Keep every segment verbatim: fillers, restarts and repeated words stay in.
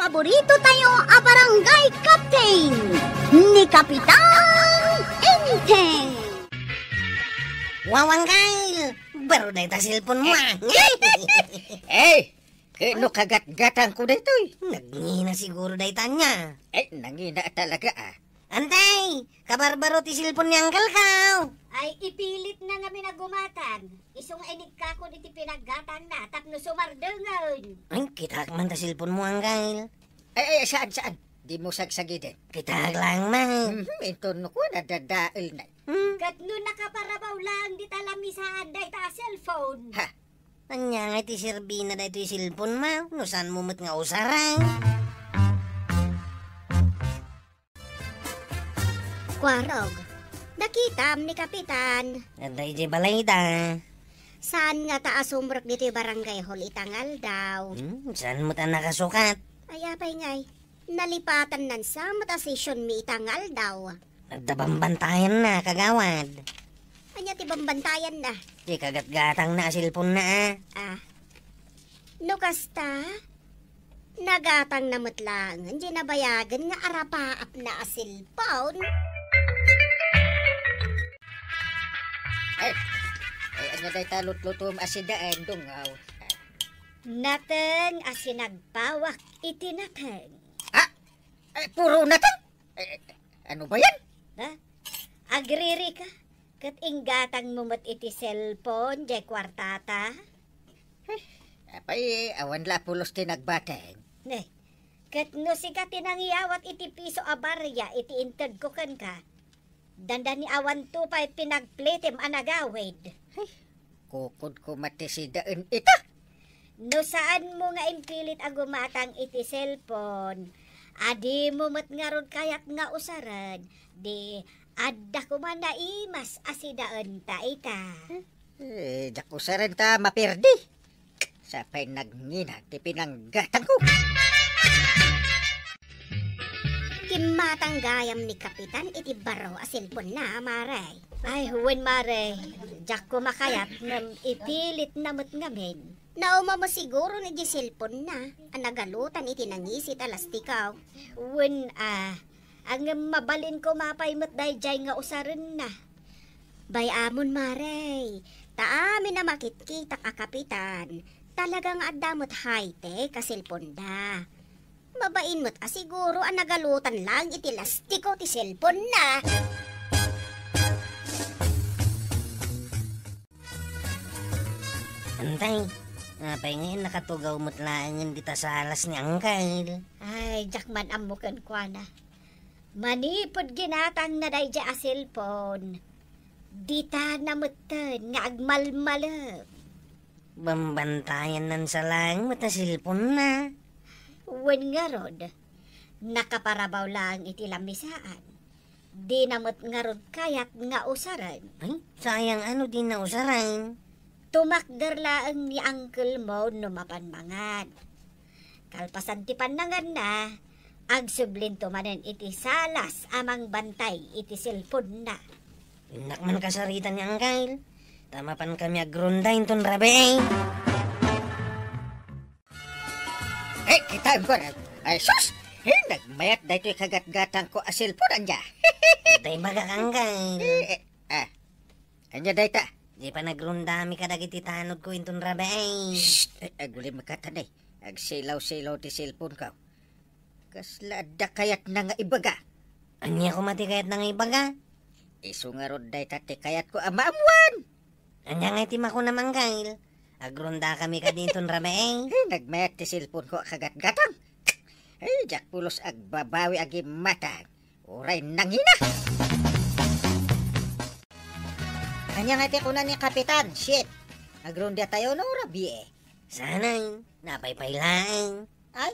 Paborito tayo a barangay captain, ni Kapitan Enteng. Wawangkay! Baro dayta cellphone mo, ah. Eh, ket no kagatgatangko daytoy? Nagngina siguro dayta ania. Eh, nangina talaga, ah. Antay, kabarbaro ti cellphone ni Uncle ko. Ay, ipilit na ngamin a gumatang. Isu nga inikkakon iti pinaggatangna tapno sumardengen. Ay, kitak man ta cellphone mo, Uncle. Ay, ay, saan, saan? Dimo sagsagiden. Kitak lang man. Mhm, inton no kuan, adadael na. Hmm. Ket no nakaparabaw lang dita lamisaan dayta a cellphone. Ha? Ania nga iti serbina daytoy cellphone mo? No saanmo met nga usarang? Kuarog, nakitam ni Kapitan. Adda idiay balayda. Saan ngata a sumrek ditoy barangay hall ita nga aldaw? Hmm, saan met a nakasukat? Ay, apay ngay, nalipatannan sa met a session mi ita nga aldaw. Adda bambantayanna, kagawad. Ania ti bambantayanna? Ti kagatgatangna a cellphone na, ah. Ah. No kasta, nagatangna met laengen diay nabayagen nga arapaapna a cellphone. Ay, ay, ania dayta lutlutom a sidaen, dungaw? Nateng a sinagpawak iti nateng. Ah? Ay, puro nateng? Eh, eh, ano ba yan? Ha? Agriri ka? Ket inggatangmo met iti cellphone, jay kuartata? Eh, apay, awan la pulos ti nagbateng. Ne, ket no sika ti nangyawat iti piso a barya iti intedko kenka, dandani awanto pay pinagplitem a nagawid. Ay, kukud ko mati sidaen ita. No saanmo nga impilit a gumatang iti cellphone, a dimo met ngarud kayat nga usaren, di adda koma naimas a sidaenta ita. Eh, diak usaren ta maperdi. Sapay nagngina ti pinanggatangko. Kimmatang gayam ni Kapitan iti baro a cellphone na, mare. Ay, wen, mare. Diak koma kayat ngem ipilitna met ngamin. Nauma mo siguro ni di cellphone na a nagalutan iti nangisit a lastikaw. Wen, a, ngem mabalin koma pay met daydiay nga usarenna. Bay-amon, mare, ta amin a makitkitak a Kapitan, talaga nga adda met high-tech a cellphone da. Mabain met a siguro a nagalutan laeng iti lastiko ti cellphone na. Antay, apay ngayon nakatugaw met laengen dita salas ni Angkel? Ay, diak man ammo kenkuana. Manipud ginatangna daydiay a cellphone, dita na metten nga agmalmalem. Bambantayannan sa laeng met a cellphone na. Wen ngarud, nakaparabaw laeng iti lamisaan. Dina met ngarud kayat nga usaren. Ay, sayang a no dina usaren. Tumakder laeng ni uncle mo no mapan mangan. Kalpasan ti pannanganna, agsublinto manen iti salas a mangbantay iti cellphone na. Innak man kasarita ni Angkel, ta mapan kami agronda inton rabii. Eh, kitaem ko na. Ay, sus! Eh, nagmayat daytoy kagatgatangko a cellphone, ania? Tay bagak, Angkel. Eh, eh, ah. Ania dayta? Di pa nagrondami kadagiti tanodko inton rabii. Shh! Eh, agulim ka, tanay. Agsilaw-silaw ti cellphone ko. Kasla adda kayatna nga ibaga? Ania koma ti kayatna nga ibaga? Isu ngarud dayta ti kayatko a maammuan. Ania ngay ti makunam, Angkel? Agrondakami kadi inton rabii. Eh, nagmayat ti cellphone ko a kagatgatang. Eh, diak pulos agbabawi a gimmatang. Uray nangina. Ania ngay ti kuna ni Kapitan? Shit. Agronda tayo no rabii. Sanay, napaypay laeng. Ay,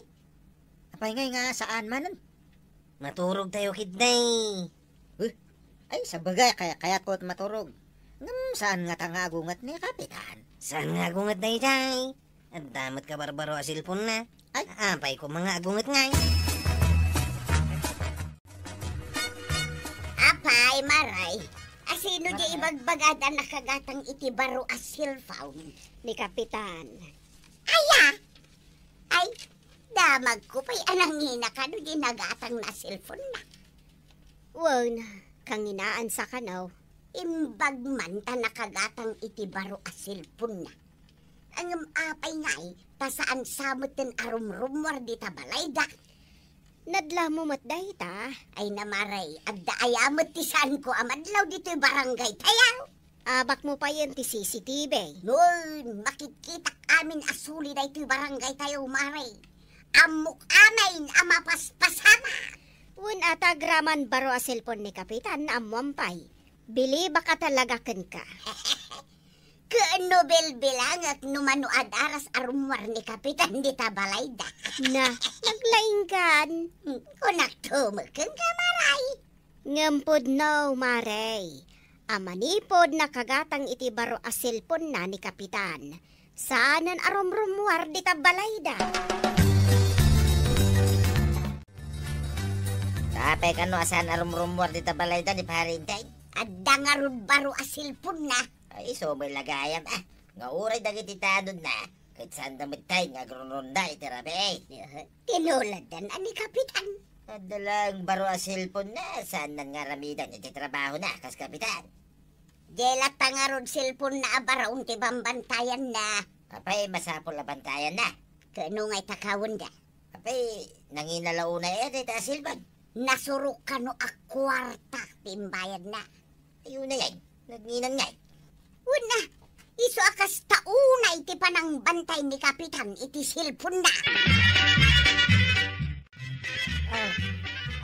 apay ngay nga saan manen? Maturog tayo, kidney. Huh? Ay, sabagay, kaya, kayatko maturog. Ngem saan ngata nga agunget ni Kapitan? Saan nga agunget daydiay? Adda met kabarbaro a cellphone na. Ay. Apay koma nga agunget ngay. Apay, maray. Asino di ibagbagada nakagatang iti baro a cellphone? Ni Kapitan. Aya? Ay, Damagko pay a nangina kano di nagatang na cellphone na. Wen, kanginaan sa kano. Imbag man ta nakagatang iti baro a cellphone na. Ngem apay ngay, ta saan sa metten a rumrummuar dita balay da? Nadlamo met dayta. Ay na, Mare, adda aya met ti saanko a madlaw ditoy barangay tayo? Abakmo payen ti C C T V. Wen, makitkitak amin a suli daytoy barangay tayo, Mare. Ammok amin a mapaspasamak. Wen, a ta agraman baro a cellphone ni Kapitan, ammoam pay. Bilibak a talaga kenka. Ken no bilbilangek no mano a daras a rummuar ni Kapitan dita balayda. Na, naglaingkan. Hmm, kunakto met kenka, Mare. Ngem pudno, Mare, a manipud nakagatang iti baro a cellphone na ni Kapitan, saanen a rumrummuar dita balayda. Apay kano a saan a rumrummuar dita balayda ni Pare Inteng? Adda ngarud baro a cellphone na. Ay, isu met la gayam, a. Nga uray dagiti tanodna, ket saanda met tay nga agrunrunda iti rabii. Tinuladdan a ni Kapitan. Adda laeng baro a cellphone na, saanna nga aramidan iti trabahona, kas Kapitan. Diay latta ngarud cellphone na a baro ti bambantayanna. Apay, masapul a bantayanna. Ket no ngay takawenda. Apay, nangina la unay dayta a cellphone. Nasurok kano a kuarta ti imbayadna. Ay, unay, nagnginan ngay. Wen a, isu a kasta unay ti panangbantay ni Kapitan iti cellphone na. Ah,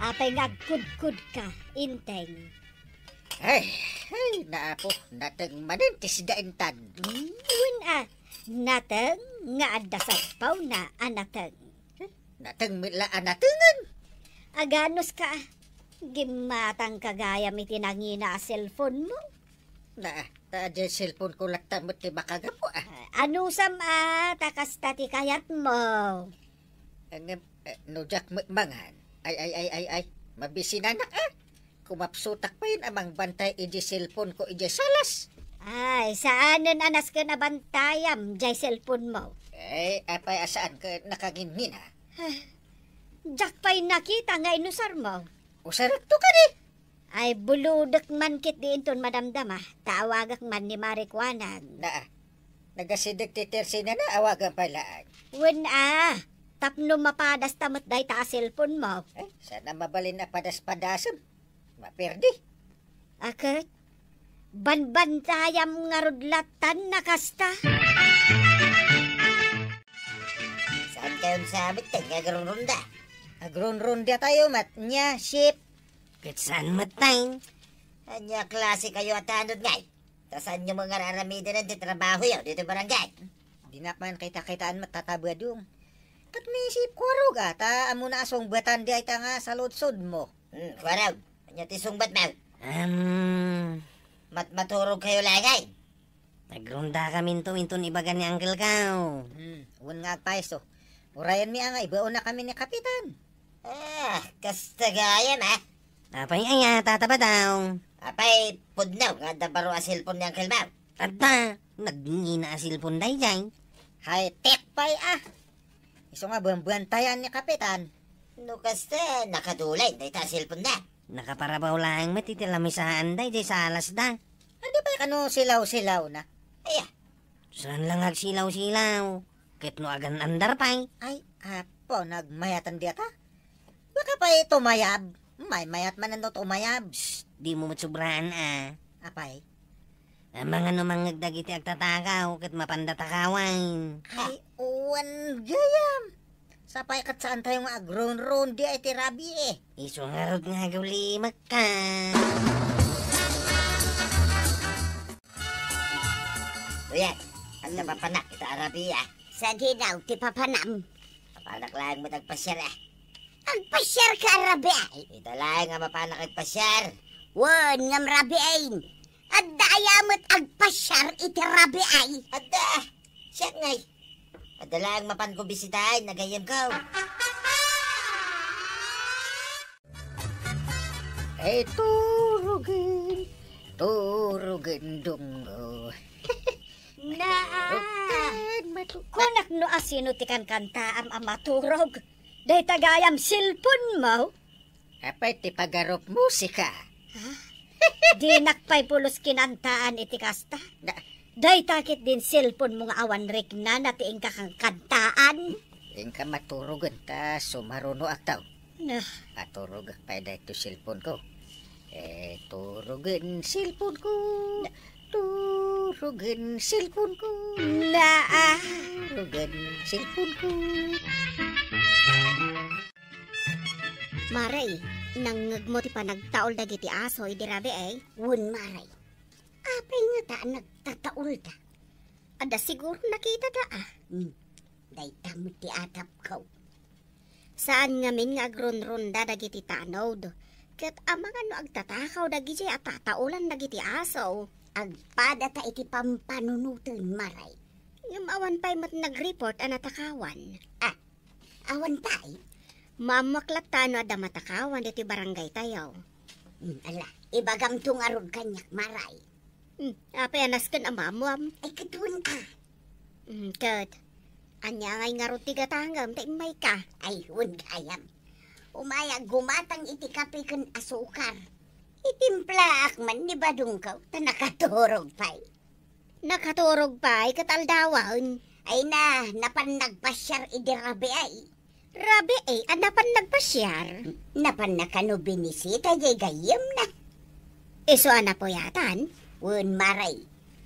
apay nga agkudkudka, Inteng? Ay, ay, naapo, nateng manen ti sida intad. Hmm, wen a, nateng nga adda sadpawna a nateng. Nateng met la a natengen. Aganuska, gimmatangka gayam iti nangina a cellphone mo. Na, ta diay cellphone ko latta met ti makagapu, a. Ah, anusam a, ta kasta ti kayatmo. Ngem, eh, no diak met mangan, ay, ay, ay, ay, ay, mabisinanak, a. Kumapsutak payen a mangbantay iti cellphone ko iti salas. Ay, saanen a nasken a bantayam diay cellphone mo. Eh, apay a saan ket nakangingina? Ah, diak pay nakita nga inusarmo. Usarekto kadi? Ay, bulodek man ketdi inton madamdama, ta awagek man ni Mare Kuanag. Naa, nagasideg ti tersinana, awagan pay laeng. Wen a, tapno mapadasta met dayta a cellphone mo. Eh, saan a mabalin a padas-padasem? Maperdi. A ket, banbantayam ngarud lattan a kasta. Saan kayon sa met nga agrunrunda? Agrunrunda tayo met nia, Sip. Ket saan met tay? Ania klase kayo a tanod ngay? Ta saanyo met nga ar-aramiden ti trabahoyo ditoy barangay? Dinak man kita-kitaan met, Tata Badong. Ket ni Sip Kuarog a, ta ammona a sungbatan diay ta nga saludsodmo. Hmm, Kuarog, ania ti sungbatmo? Am. Mat-, maturog kayo laeng. Nagrundakaminto inton ibaga ni Uncle Kao. Hmm, wen nga agpayso. Urayenmi a nga ibaonakami ni Kapitan. Ah, kasta gayam, a. Apay aya, Tata Badong? Apay, pudno nga adda baro a cellphone ni Uncle Mau? Adda, nagngina a cellphone daydiay. High-tech pay, a. Isu nga banbantayan ni Kapitan. No kasta, nakadulayen dayta a cellphone na. Nakaparabaw laeng met iti lamisaan daydiay salasda. Adi pay kano silaw-silaw na? Aya. Saan lang agsilaw-silaw. Ket no agan-andar pay. Ay, apo, nagmayatan diata? Baka pay tumayab. Maymayat man no tumayab. Psst, dimo met subraan, a. Apay? Amangan no mangngeg dagiti agtatakaw ket mapanda takawan. Ay, wen gayam. Sapay ket saan tayo nga agrunrun diay ti rabii. Isu ngarud nga agulimekka. Kuya, adda papanak ita a rabii, a. Sadi daw ti papanam? Papanak laeng met agpasiar, a. Agpasiar ka a rabii? Ita laeng a mapanak agpasiar. Wen, ngem rabii. Adda aya met agpasiar iti rabii? Adda. Siak ngay. Adda laeng mapanko bisitaen, nagayyemko. Ay, turugen, turugen, Dunggo. Naa. Turugen, Kunak no asino ti kankantaam a maturog. Dayta gayam cellphone mo? Apay ti pagarup musika? Ha? Dinak pay pulos kinantaan iti kasta. Na- Dayta ket din cellphone mo nga awan riknana ti inka kankantaan. Inka maturogen ta sumaruno aktaw. Nah. Paturogak pay daytoy cellphone ko. Eh, turogen cellphone ko. Turogen cellphone ko. Naa. Turogen cellphone ko. Mare, nangngegmo ti panagtaul dagiti aso idi rabii, eh? Wen, Mare. Apay ngata a nagtataulda? Adda siguro nakitada, ah. Hmm. Dayta met ti atapko. Saan ngamin nga agronronda dagiti tanod. Ket amangan no agtatakaw dagidiay a tataulan dagiti aso. Agpadata iti pampanunoten, Mare. Ngem awan pay met nag-report a natakawan. Ah, awan pay? Maammoak latta no adda matakawan ditoy barangaytayo. Hmm, ala, ibagamto ngarud kaniak, Mare. Hmm, apay a nasken a maammoam? Ay, ket wen a. Hmm, ket, ania ngay ngarud ti gatangem ta immayka? Ay, wen gayam. Umayak gumatang iti kape ken asukar. Itimplaak man ni badongko, ta nakaturog pay. Nakaturog pay ket aldawen. Ay na, napan nagpasiar idi rabii. Rabii a napan nagpasiar? Napan na kano binisita diay gayyemna. Isu a napuyatan? Wen, Mare.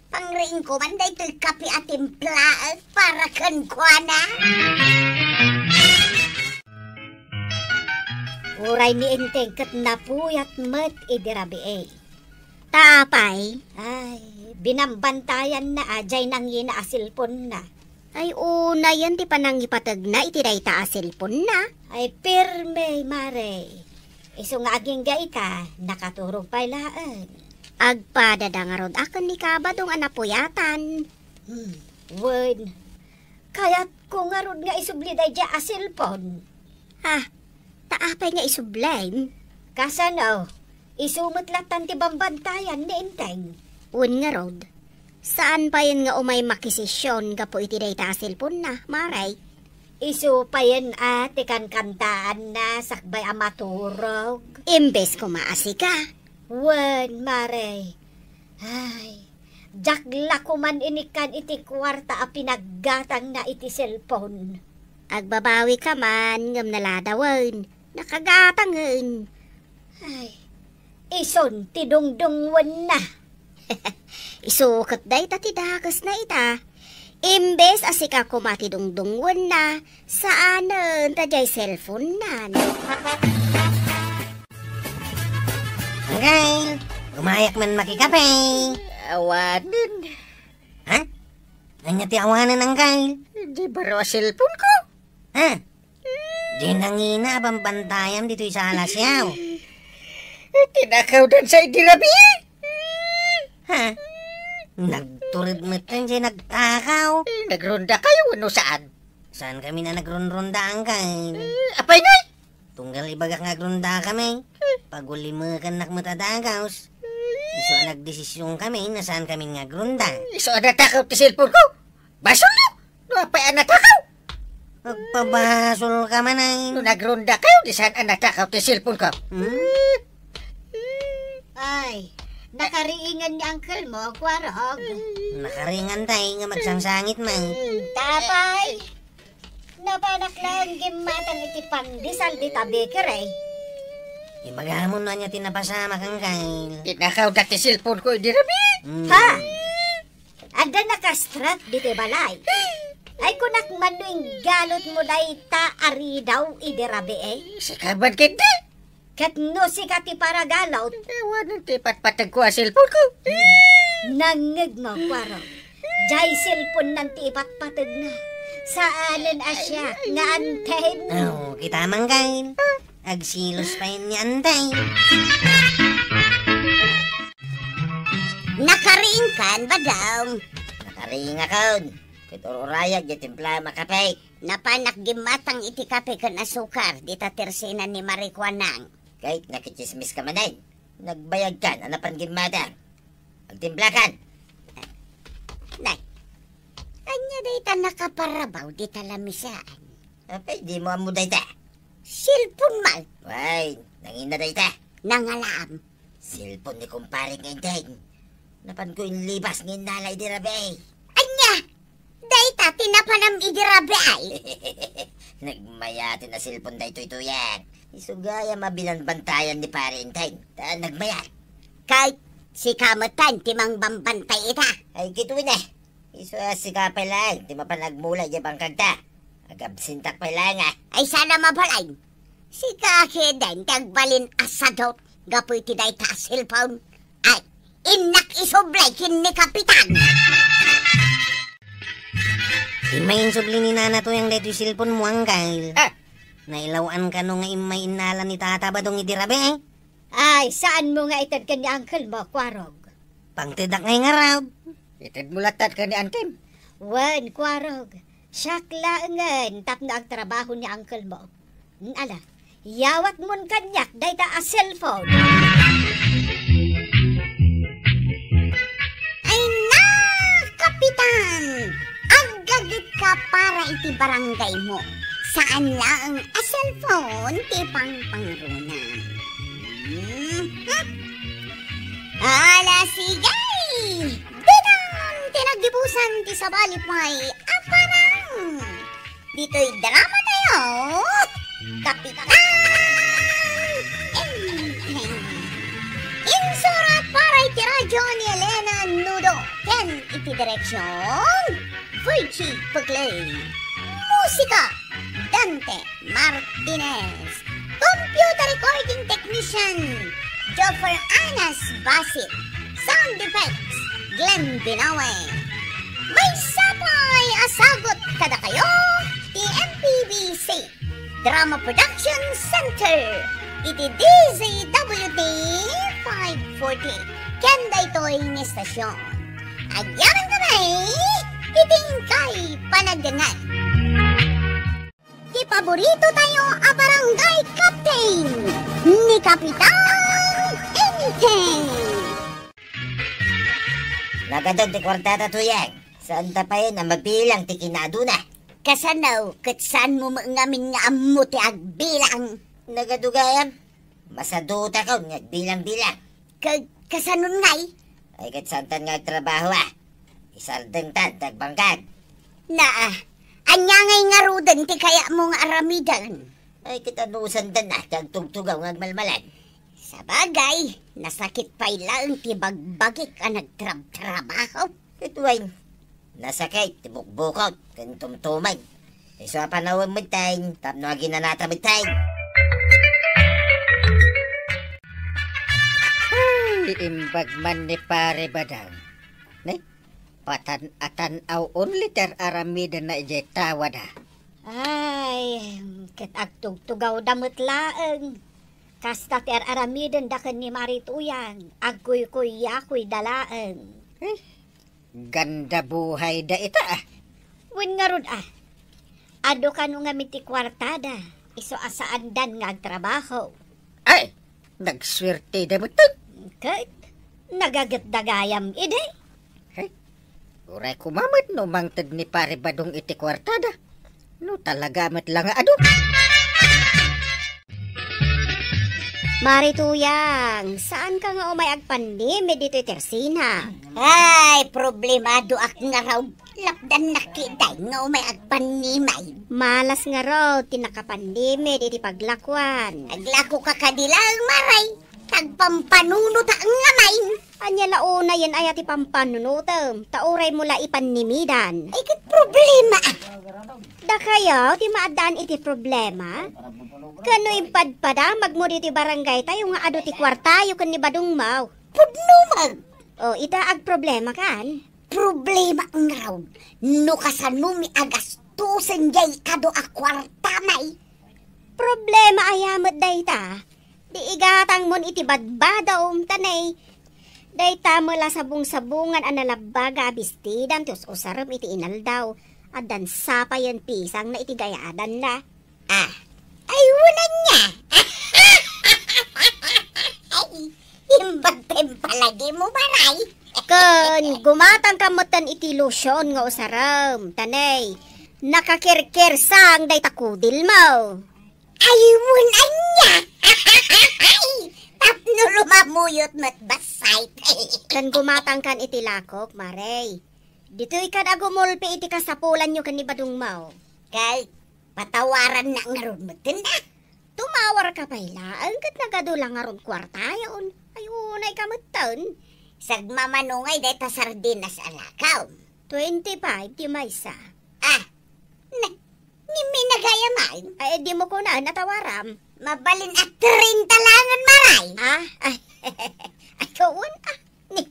Pangriingko man daytoy kape a timplaek para kenkuana. Uray ni Enteng ket napuyat met idi rabii. Ta apay? Ay, binambantayanna a diay nangina a cellphone-na. Ay, unayen ti panangipategna iti dayta a cellphone-na. Ay, pirme, Mare. Isu nga agingga ita, nakaturog pay laeng. Agpadada ngarud a ken ni Kabadong a napuyatan. Hmm, wen. Kayatko ngarud nga isubli daydiay a cellphone. Ha? Ta apay nga isublem? Kasano? Isu met lattan ti bambantayan ni Enteng. Wen ngarud, saan payen nga umay makisesion gapu iti dayta a cellphone-na, Mare? Isu payen a ti kankantaanna sakbay a maturog. Imbes koma a sika. Wen, Mare. Ay, diak la koman inikkan iti kuarta a pinaggatangna iti cellphone. Agbabawika man, ngem naladawen, nakagatangen. Ay, isun ti dungdungwenna. Isu ket dayta ti dakesna ita. Imbes a sika koma ti dungdungwenna, saanen ta diay cellphone-nan. Angkel, umayak man makikape. Awanen. Ha? Ania ti awanen, Angkel? Di baro a cellphone-ko. Ha? Di nangina a bambantayam ditoy sala siaw. Tinakawdan sa idi rabii. Ha? Nagtured met diay nagtakaw. Eh, nagrondakayo wenno saan? Saan kami a nagronronda, Angkel? Eh, apay ngay? Tunggal ibagak nga agronda kami, pagulimekannak met a dagus. Isu a nagdesision kami no saan kami nga agronda. Isu a natakaw ti cellphone-ko. Basolyo! No apay a natakaw? Agpabasol ka man ay. No nagrondakayo, di saan a natakaw ti cellphone-ko. Hmm? Ay, nakariingan ni uncle mo, Kuarog. Nakariingan tay nga magsangsangit man. Hmm, tapay. Napanak laeng gimmatang iti pandesal dita bakery. Ibagamon no ania ti napasamak, Angkel. Tinakawda ti cellphone-ko idi rabii. Hmm. Ha? Adda nakastrap ditoy balay. Ay, kunak man no inggalotmo dayta a ridaw idi rabii, eh. Sika man ketdi. Ket no sika ti paragalot. Awanen ti ipatpategko a cellphone-ko. Nangngegmo, Kuarog. Diay cellphone-nan ti ipatpategna. Saanen a siak nga anten. Oh, kita, Angkel. Agselos pay ni Antay. Nakariingkan, Badong? Nakariingakon. Ket ur-urayak diay timpla a kape. Napanak gimmatang iti kape ken asukar dita tersena ni Mare Kuanang. Ket nakitsismis ka manen. Nagbayagkan a napan gimmatang. Agtimplakan. Nay. Ay, Ania dayta nakaparrabaw dita lamisaan? Apay, dimo ammo dayta? Cellphone man. Way, nangina dayta. Nangalaam. Cellphone ni kumpare nga Enteng. Napanko inlibas nga innala idi rabii. Ania? Dayta ti napanam idi rabii? Nagmayaten a cellphone daytoy, Tuyang. Isu gayam a binanbantayan ni Pare Enteng. Ta nagmayat. Ket sika metten ti mangbambantay ita. Ay, kitaem. Isu a sika pay laeng ti mapan agmula idiay bangkagta. Agabsentak pay laeng, a. Ay, saan a mabalin. Sika ketdin ti agbalin a sadut gapu iti dayta a cellphone. Ay, innak isublay ken ni Kapitan. Immay insubli ni Nana Tuyang daytoy cellphone mo, Angkel. Ah! Nailaw-an kano nga immay innala ni Tata Badong idi rabii, eh? Ay, saanmo nga ited ken ni uncle mo, Kuarog? Pangtedak ngay ngarud. Itedmo latta ken ni antem? Wen, Kuarog. Siak laengen tapno agtrabaho ni uncle mo. Ala, yawatmon kaniak dayta a cellphone. Ay na, Kapitan! Aggagetka para iti barangaymo. Saan laeng a cellphone ti pangpangrunam. Mhm. Ala, sige! Ditan ti naggibusan ti sabali pay a parang. Ditoy drama tayo, Kapitan Enteng. Insurat para iti radyo ni Elena Nudo ken iti direksyon, Virgie Pugley. Musika, Dante Martinez. Computer recording technician, Joffer Anas Basit. Sound effects, Glenn Binawe. Maysa pay a sagut kadakayo ti M P B C Drama Production Center iti D Z W T five forty ken daytoy nga estasyon. Agyamankami iti inkay panagdengngeg. Ti paborito tayo a barangay captain ni Kapitan Enteng. Nagadun ti kuartada, Tuyang. Saanta pay a mabilang ti kinaaduna. Kasano, ket saanmo met ngamin nga ammo ti agbilang? Nagadu gayam. Masadutakon nga agbilang-bilang. Ka-, kasanon ngay? Ay, ket saantan nga agtrabaho, a. Isardengtan ti agbangkag. Naa, ania ngay ngaruden ti kayatmo nga aramiden? Ay, ket anusandan, a, ti agtugtugaw nga agmalmalem. Sabagay, nasakit pay laeng ti bagbagik a nagtrabtrabaho. Ket wen, nasakit ti bukbukot ken tumtumeng. Isu a panawen metten tapno aginanata metten. Ay, imbag man ni Pare Badang. Ne? Patan-atan-aw only ti ar-aramidenna idiay tawada. Ay, ket agtugtugawda met laeng. Kasta ti ar-aramidenda ken ni Mari Tuyang, agkuykuyakoyda laeng. Eh, ganda buhayda ita, a. Wen ngarud, a. Adu kano ngamin ti kuartada, isu a saandan nga agtrabaho. Ay, nagsuerteda metten. Ket, nagagetda gayam idi. Hey, uray koma met no mangted ni Pare Badong iti kuartada. No talaga met la nga adu. Mari Tuyang, saanka nga umay agpannimid ditoy tersina? Ay, problemadoak ngarud. Lapdannak ketdi nga umay agpannimid. Malas ngarud ti nakapannimid iti paglakuan. Aglakoka kadi laeng, Mari. Agpampanunota ngamin. Ania la unayen aya ti pampanunotem, ta uraymo la ipannimidan? Ay, ket problema. Dakayo ti maaddaan iti problema? Ken no impadpadamagmo ditoy barangaytayo nga adu ti kuartayo ken ni Badongmo? Pudno met. O, ita, agproblemakan? Problema ngarud, no kasanomi a gastusen diay adu a kuartam, a. Problema aya met dayta? Di igatangmon iti badbadom, ta ne, dayta met la sabong-sabongan a nalabbaga a bestidam ti us-usarem iti inaldaw, addan sapayen pisangna iti gayadanna. A, ay, wen ania? Ay, imbag ti impalagimo, Mari. Ken gumatangka metten iti lotion nga usarem, ta ne, nakakirkirsang dayta kudilmo. Ay, wen ania? Tapno lumamuyot met bassit. Ken gumatangkan iti lakok, Mare. Ditoy kad a gumulpi iti kasapulanyo ken ni badongmo. Ket patawarannak ngarud metten a. Tumawarka pay laeng ket nagadu la ngarud kuartayon. Ay, unayka metten. Sagmamano ngay dayta sardinas a lakaw. Twenty-five ti maysa. Ah, na, ni minagayam ay. Ay, dimo kunaen a tawaram. Mabalin a treinta laengen, Mare. Ah, ay, ay, kawan, ah. Ni,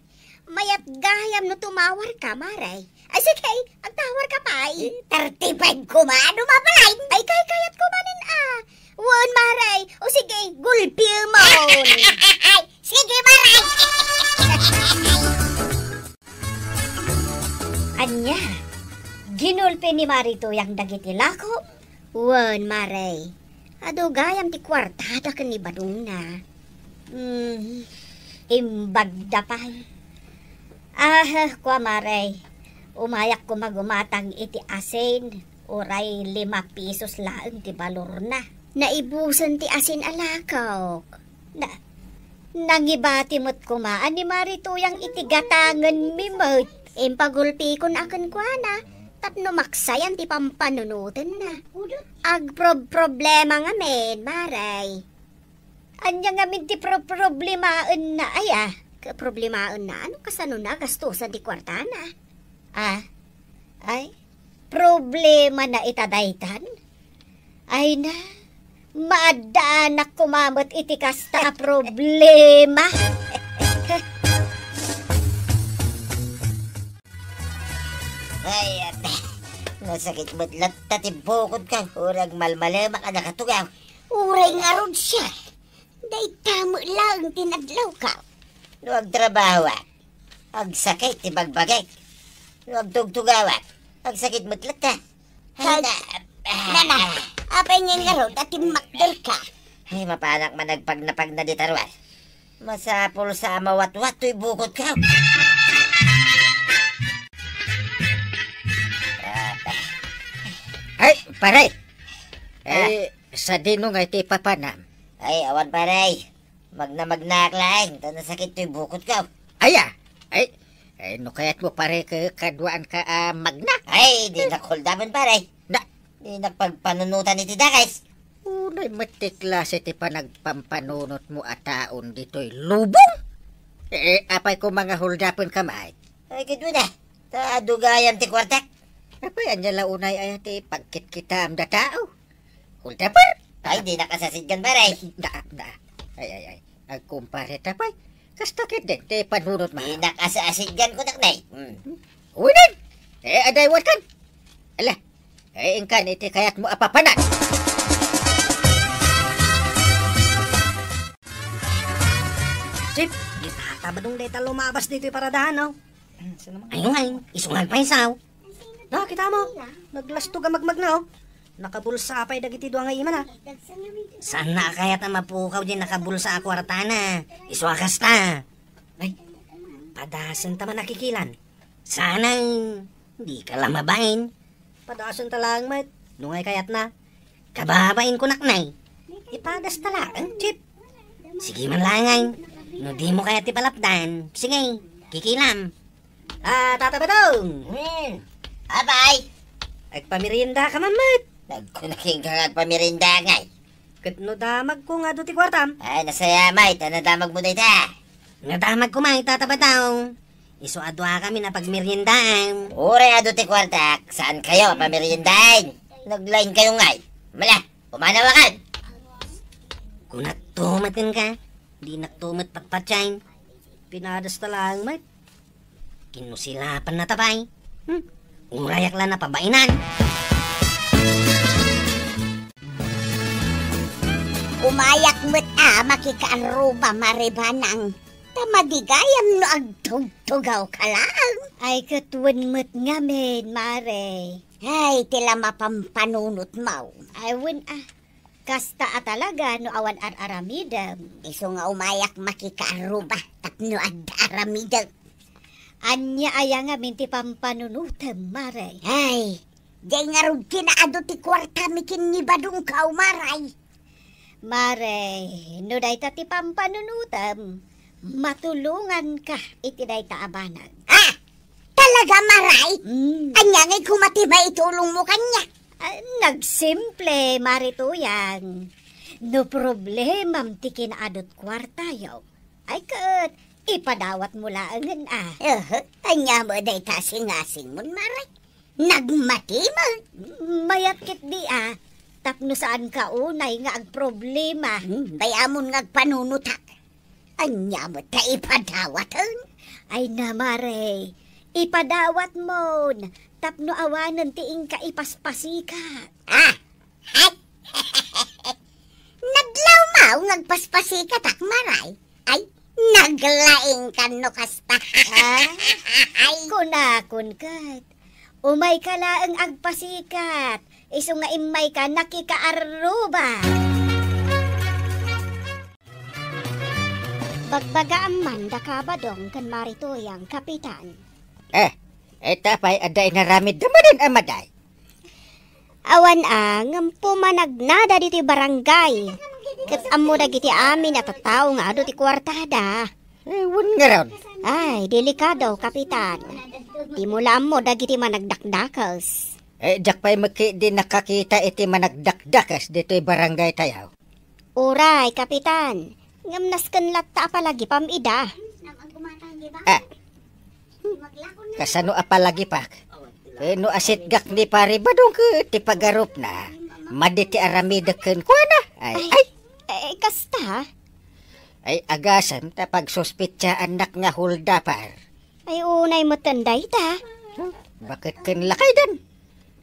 mayat gayam no tumawarka, Mare. Ay, sige, agtawarka pay. Eh, thirty-five koma, ano mabalin? Ay, kaykayat ko manen, ah. Wen, Mare. O sige, gulpimon. Sige, Mare. Ania? Ginulpi ni Mare Tuyang dagiti lako? Wen, Mare. Adu gayam ti kuartada ken ni badongna. Hmm, imbagda pay. Ah, kua, Mare. Umayak koma gumatang iti asin, uray lima pesos laeng ti balorna. Naibusen ti asin a lakok. Na, nangibati met koma a ni Mare Tuyang iti gatangenmi met. Impagulpikon a kenkuana tapno maksayan ti pampanunotenna. Agprob-problema ngamin, Mare. Ania ngamin ti pro-, problemaenna, aya? Ka-, problemaenna? Ano kasano nagastosan ti kuartana? Ah, ay, problema na ita daytan? Ay na, maaddaanak koma met iti kasta a problema. Ay, ate, nasakit met latta ti bukodko. Uray agmalmalemak a nakatugaw. Uray ngarud siak. Dayta met laeng ti nadlawko. No agtrabahoak, agsakit ti bagbagik. No agtugtugawak, agsakit met latta. Ay, Kag-, na, ah, nana, apay ngay ngarud a timmakderka? Ay, mapanak man agpagnapagna dita ruar. Masapul sa a mawatwat toy bukodko. Ay, pare! Ah. Ay, sadino ngay ti ipapanam? Ay, awan, pare. Magna-magnaak laeng, ta nasakit toy bukodko. Aya? Ay, ay, no kayatmo, pare, ka-, kaduaanka a magna? Ay, dinak huldapen, pare. Na? Dinak pagpanunotan iti dakes. Unay met ti klase ti panagpampanunotmo a taon ditoy lubong? Eh, apay koma nga huldapenka met? Ay, ket wen a, ta adu gayam ti kuartak. Apay, ania la unay aya ti pagkitkitaem da tao? Huldaper? Ay, dinak asasidgan, pare. Da, da. Ay, ay, ay. Agkumpare ta pay. Kasta ketdin ti panunotmo. Dinak asasidgan, kunak, nay. Hmm. Uy, din! Eh, adaywankan. Ala, eh, inkan iti kayatmo a papanan. Chip, ni Tata Badong dayta lumabas ditoy paradahan, no? Ay, ngay, isu nga agpaysaw. Na, kita mo, naglastog a magmagna, oh. Nakabulsa pay dagiti dua nga imana. Saan na kayat a mapukaw di nakabulsa a kuartana? Isu a kasta. Ay, padasen ta man a kikilan. Sana, di ka la mabain. Padasen ta laeng met. No ngay kayatna? Kababain ko, naknay. Ipadas ta laeng, Chip. Sige man laeng, ay. No di mo kayat ti palapdan, sige, kikilam. Ah, Tata Badong! Hmm. Apay? Agpamerienda ka man met. Nagkunaking ka nga agpamerienda, ngay. Ket no damag ko nga adu ti kuartam? Ay, nasaya, may, ta nadamag mo dayta. Nadamag ko, may, Tata Badong. Isu a duakami a pagmeriendaan. Uray adu ti kuartak, saan kayo a pameriendaen? Naglain kayo ngay. Mala, umanawakan! Kunak tumet kenka, dinak tumet patpatien. Pinadas ta laeng met. Kinusilapan na ta pay. Hmm? Urayak la napabainan. Umayak met a makikaarruba, Mare Banang. Ta madigayam no agtugtugaw ka laeng. Ay, ket wen met ngamin, Mare. Ay, ti la mapampanunotmo. Ay, wen a. Kasta a talaga no awan ar-aramidem. Isu nga umayak makikaarruba tapno adda aramidem. Ania aya ngamin ti pampanunutem, Mare? Ay, diay ngarud kinaadu ti kuartami ken ni Badongko, Mare. Mare, no dayta ti pampanunutem, matulonganka iti dayta a banag. Ah! Talaga, Mare? Mm. Ania ngay koma ti maitulongmo kaniak? Ah, nagsimple, Mare Tuyang. No problemam ti kinaadut kuartayo, ay ket ipadawatmo laengen a. Aha, ania met dayta a singasingmon, Mare? Nagmati met. Mayat ketdi a, tapno saanka unay nga agproblema. Hmm, bay-amon nga agpanunotak. Ania met ta ipadawaten? Ay na, Mare, ipadawatmon tapno awanen ti inka ipaspasikat. Ah! Ay! Naglawmaw nga agpaspasikatak, Mare. Ay, naglaingkan no kasta. Ah? Ay. Kunakon ket, umayka laeng agpasikat, isu nga immayka nakikaarruba. Bagbagaam man da Kabadong ken Mare Tuyang, Kapitan. Eh, ita pay adda inaramidda manen a maday? Awan a, ngem pumanagnada ditoy barangay. Ket ammo dagiti amin a tattao nga adu ti kuartada. Eh, wen ngarud. Ay, delikado, Kapitan. Dimo la ammo dagiti managdakdakes. Eh, diak pay met ketdi nakakita iti managdakdakes ditoy barangay tayo. Uray, Kapitan. Ngem nasken latta a palagipam ida. Ah. Kasano a palagipak? Eh, no asitgak ni Pare Badong ket ti pagarupna, madi ti aramidek kenkuana. Ay, ay. Ay, eh, kasta? Ay, agasem ta pagsuspetsaannak nga holdapper. Ay, unay metten dayta. Huh? Baket ken lakaydan?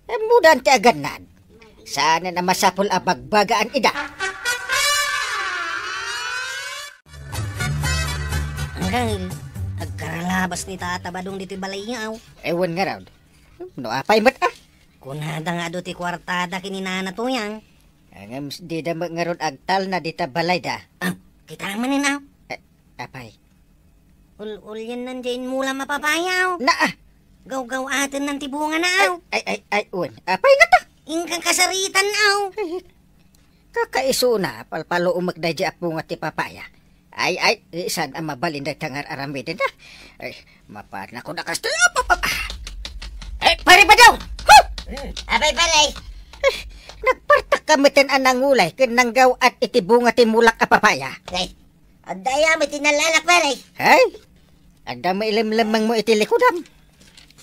Ammodan ti agannad. Saanen a masapul a bagbagaan ida. Angkel, agkaralabas ni Tata Badong ditoy balayyo. Ewan ngarud. No apay met a? Kunada nga adu ti kuartada ken ni Nana Tuyang. Ngem dida met ngarud agtalna dita balayda. Ah, kita manen a? Eh, apay? Ul-, uliennan diay inmulam a papaya, aw. Na, ah. Gawgaw-atennan ti bungana, aw. Ay, ay, ay, ay, wen. Apay ngata? Inkan kasaritan, aw. Ay, kakaisuna, palpaluomek daydiay a bunga ti papaya. Ay, ay, saan a mabalin dayta nga ar-aramiden, ah. Ay, mapanakon a kastoy. Ap, ap, ap, ah. Ay, Pare Badong! Huh! Hmm, apay, pare? Ay, nagpartak ka meten a nangulay ken nanggaw-at iti bunga ti mulak a papaya. Ay, adda aya met ti nalalak, pare? Ay, adda mailemlemmengmo iti likudam.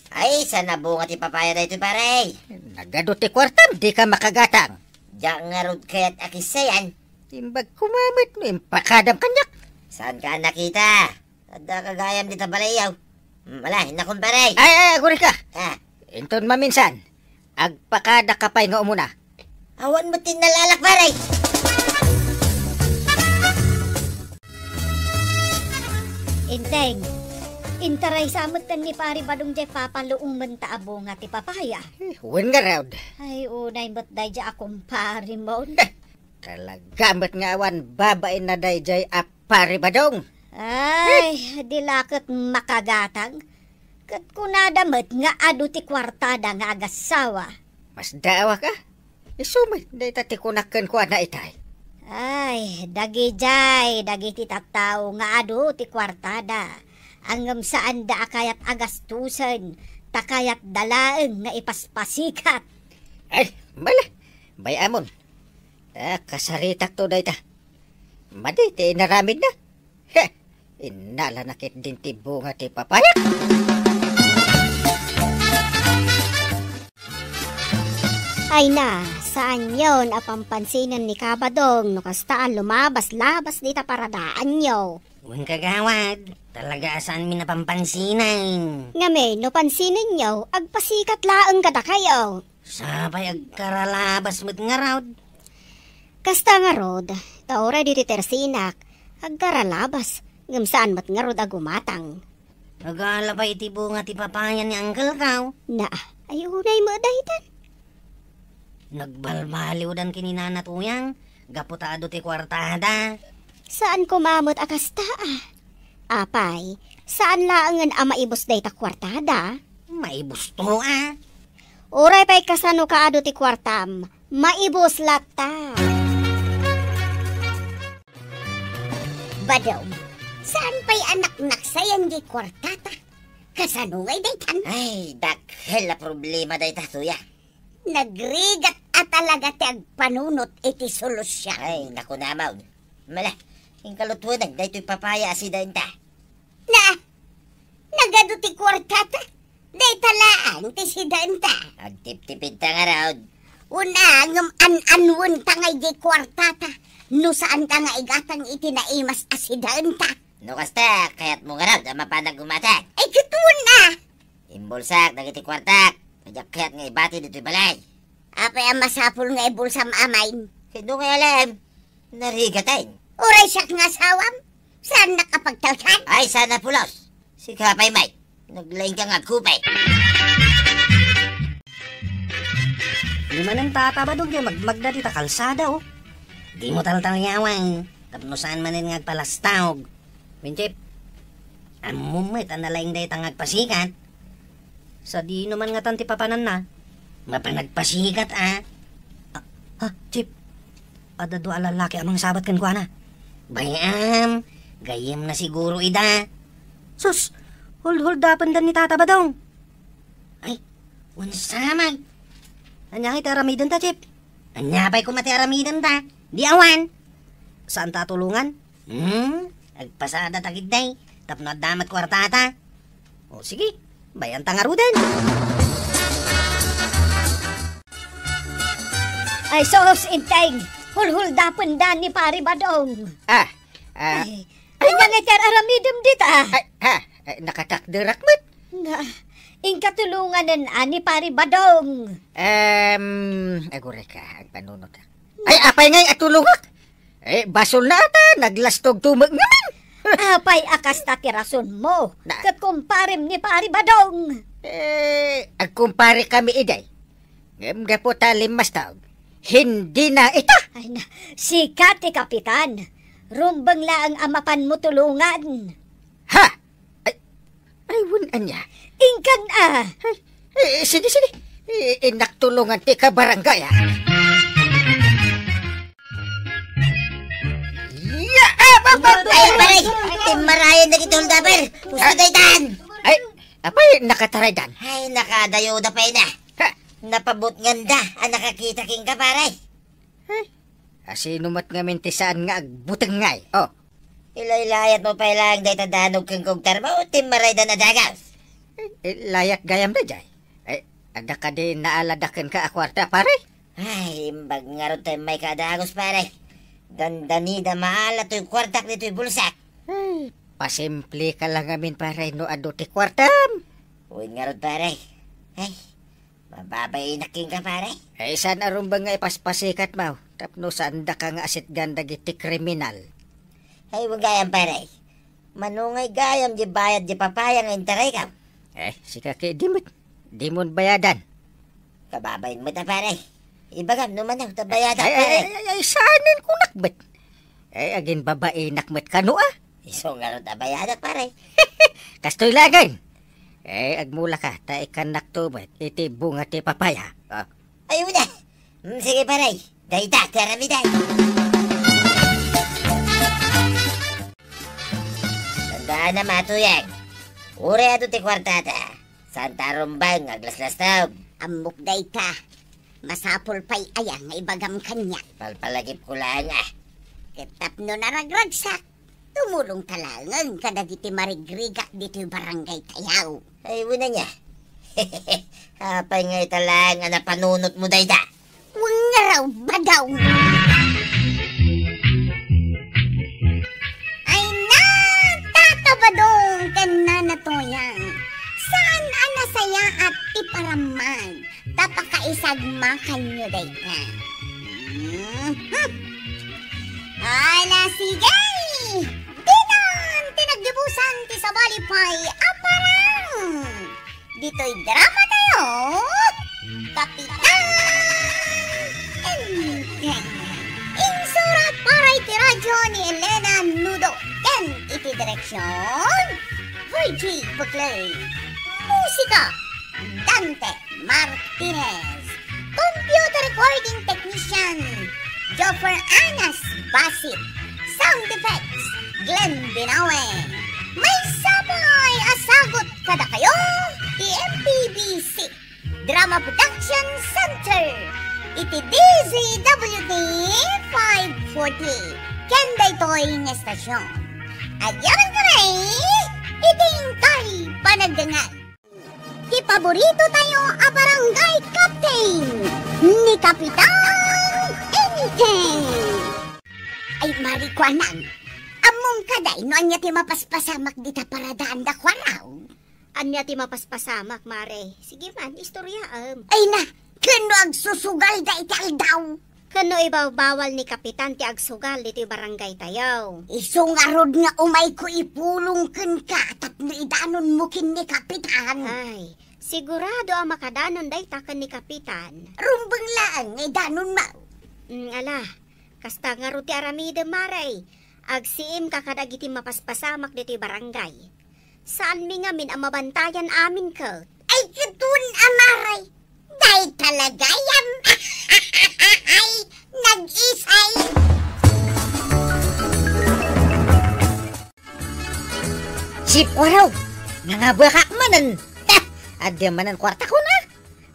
Ay, saan a bunga ti papaya daytoy, pare? Nagadu ti kuartam, dika makagatang. Diak ngarud kayat a kissayan. Imbag koma met no impakadam kaniak. Saanka a nakita? Adda ka gayam dita balayyo. Hmm, ala, innakon, pare. Ay, ay, aguray ka. Ah. Inton maminsan, agpakada ka pay nga umuna. Awan met ti nalalak, pare. Enteng, intaraysa met ken ni Pare Badong diay papaluomenta a bunga ti papaya. Eh, wen ngarud. Ay, unay met daydiay a kumparemon. Talaga met nga awan babainna daydiay a Pare Badong. Ay, di la ket makagatang. Ket kunada met nga adu ti kuartada nga agassawa. Masdaawak a. Isu met dayta ti kunak kenkuana itay. Ay, dagidiay, dagiti tattao nga adu ti kuartada. Ngem saanda a kayat a gastusen, ta kayatda laeng nga ipaspasikat. Ay, mala, bay-amon. Ah, kasaritakto dayta. Madi ti inaramidna. He, innalana ketdin ti bunga ti papaya. Ay na, saanyon a pampansinen ni Kabadong no kasta a lumabas-labas dita paradaanyo. Wen, kagawad, talaga a saanmin a pampansinen. Ngamin, no pansinenyo, agpasikat laeng kadakayo. Sapay agkaralabas met ngarud. Kasta ngarud, ta uray ditoy tersinak, agkaralabas, ngem saan met ngarud a gumatang. Agala pay iti bunga ti papaya ni Uncle Kaw. Na, ay unay met daytan. Nagbalbaliwdan ken ni Nana Tuyang, gapu ta adu ti kuartada. Saan koma met a kasta a. Apay, Saan laengen a maibus dayta kuartada? Maibusto, a. Uray pay kasano kaadu ti kuartam, maibus latta. Badong, saan pay a naknaksayan di kuartata? Kasano ngay daytan? Ay, dakkel a problema dayta, tuya. Nagrigat a talaga ti agpanunot iti solusion. Ay, naku, namaw. Mala, inkalutueneg daytoy papaya a sidaenta. Na, nagadu ti kuartata. Dayta laeng ti sidaenta. Agtiptipidta ngarud. Una, ngem an-anwenta ngay di kuartata. No saanta nga igatang iti naimas a sidaenta. No kasta, kayatmo ngarud a mapan aggumatag? Ay, ket wen a. Imbulsak dagiti kuartak. Diak kayat nga ibati ditoy balay. Apay a masapul nga ibulsam, amay? Sino nga alam? Narigaten. Uray siak nga asawam? Saannak a pagtalkan? Ay, sana pulos. Sika pay, Mike. Naglaing ka nga agkupay. Di manen tatabadong di magmagda dita kalsada, oh. Di mo taltalyawan. Tapno saan manen nga agpalastawg. Winchip, ammom met a nalaing dayta nga agpasikat. Sadino man ngatan ti papananna? Mapan agpasikat, a. Ah, ha, Chip? Adda dua a lallaki a mangsabat kenkuana. Bay-am, gayyemna siguro ida. Sus, hulhuldapenda ni Tata Badong. Ay, unsamay. Ania ti aramidenta, Chip? Ania pay koma ti aramidenta? Di awan. Saanta a tulongan? Hmm? Agpasada ta ketdi, tapno adda met kuartata. O, sige, bay-anta ngaruden. Ay, sus, Enteng! Hulhuldapenda ni Pari Badong. Ah, ah. Ay, ania ngay ti ar-aramidem dita? Ay, ha? Ay, nakatakderak met. Nga, inka tulonganen a ni Pari Badong. Em, aguray ka, agpanunotak. Ay, apay ngay a tulongak? Eh, basolna ta, naglastog tumek ngamin. Apay a kasta ti rasonmo? Na- ket kumparem ni Pari Badong? Eh, agkumpare kami idiay. Ngem gapu ta limmastog, hindi na ita. Ay na, sika ti kapitan. Rumbeng laeng a mapanmo tulongan. Ha? Ay, ay, wen ania? Inkan a. Ay, eh, sige, sige. Eh, innak tulongan ti kabarangay, a. Ya! Ah, ba, ba, ba, ay, pare! Timmarayan dagiti holdaper! Pusto daytan! Ay, apay, nakataraydan? Ay, nakadayoda pay na. Ha? Napabutnganda a nakakita kenka, pare. Ay, asino met ngamin ti saan nga agbuteng ngay? Oh. Ilaylayatmo pay laeng dayta danog ken kugtarmo, timmaraydan a dagus. Eh, layat gayam daydiay. Eh, adda kadi naalada kenka a kuarta, pare? Ay, imbag ngarud ta immay ka a dagus, pare. Dandanida maala toy kuartak ditoy bulsak. Ay, pasimpleka la ngamin, pare, no adu ti kuartam. Wen ngarud, pare. Ay, mababainak kenka, pare. Ay, saan a rumbeng nga ipaspasikatmo, tapno saandaka nga asitgan dagiti kriminal. Ay, wen gayam, pare. Mano ngay gayam di bayad di papaya nga intarayko? Eh, sika ketdi met. Dimon bayadan. Kababain met a, pare. Ibagam no mano ta bayadak, ay, ay, pare. Ay, ay, ay, saanen kunak met. Eh, aginbabainak met kano, a. Isu ngarud a bayadak, pare. Kastoy laeng. Eh, agmulaka, ta ikkannakto met iti bunga ti papaya. Ah. Ay, una. Hmm, sige, pare. Dayta, ti aramidem. Tandaanam a, Tuyang. Uray adu ti kuartata, saanta a rumbeng nga aglaslastog. Ammok dayta. Masapul pay aya nga ibagam kaniak? Palpalagipko laeng, a. Ket tapno naragragsak, tumulongta laengen kadagiti marigrigat ditoy barangaytayo. Ay, wen ania? Apay nga ita laeng a napanunotmo dayta? Wen ngarud, Badong! Ay na, Tata Badong ken Nana Tuyang, saan a nasayaat ti paramman ta pakaisagmakanyo dayta. Mhm. Ala, sige! Ditan ti naggibusan ti sabali pay a parang! Ditoy drama tayo, Kapitan Enteng. Insurat para iti radyo ni Elena Nudo ken iti direksyon, R J Buclay. Musika, Dante Martinez. Computer recording technician, Joffer Anas Basit. Sound effects, Glenn Binawe. Maysa pay a sagut kadakayo ti M P B C Drama Production Center iti D Z W T five forty ken daytoy nga estasyon. Agyaman kami iti inkay panagdangan. Ti paborito tayo a barangay captain, ni Kapitan Enteng. Ay, Mari Kuanang, ammom kadi no ania ti mapaspasamak dita paradaan da Kuaraw? Ania ti mapaspasamak, Mare? Sige man, istoryaem. Ay na, ken no agsusugalda iti aldaw? Ken no ibawbawal ni Kapitan ti agsugal ditoy barangay tayo? Isu ngarud nga umayko ipulong kenka tapno idanonmo ken ni Kapitan. Ay, sigurado a makadanon dayta ken ni Kapitan. Rumbeng laeng nga idanonmo. Mm, ala, kasta ngarud ti aramidem, Mare. Agsiimka kadagiti mapaspasamak ditoy barangay. Saanmi ngamin a mabantayan amin ket. Ay, ket wen a, Mare. Dayta la gayam. Ay, nag-isay. Chief Oro, nangabuakak manen. Adda manen kuartakon, a?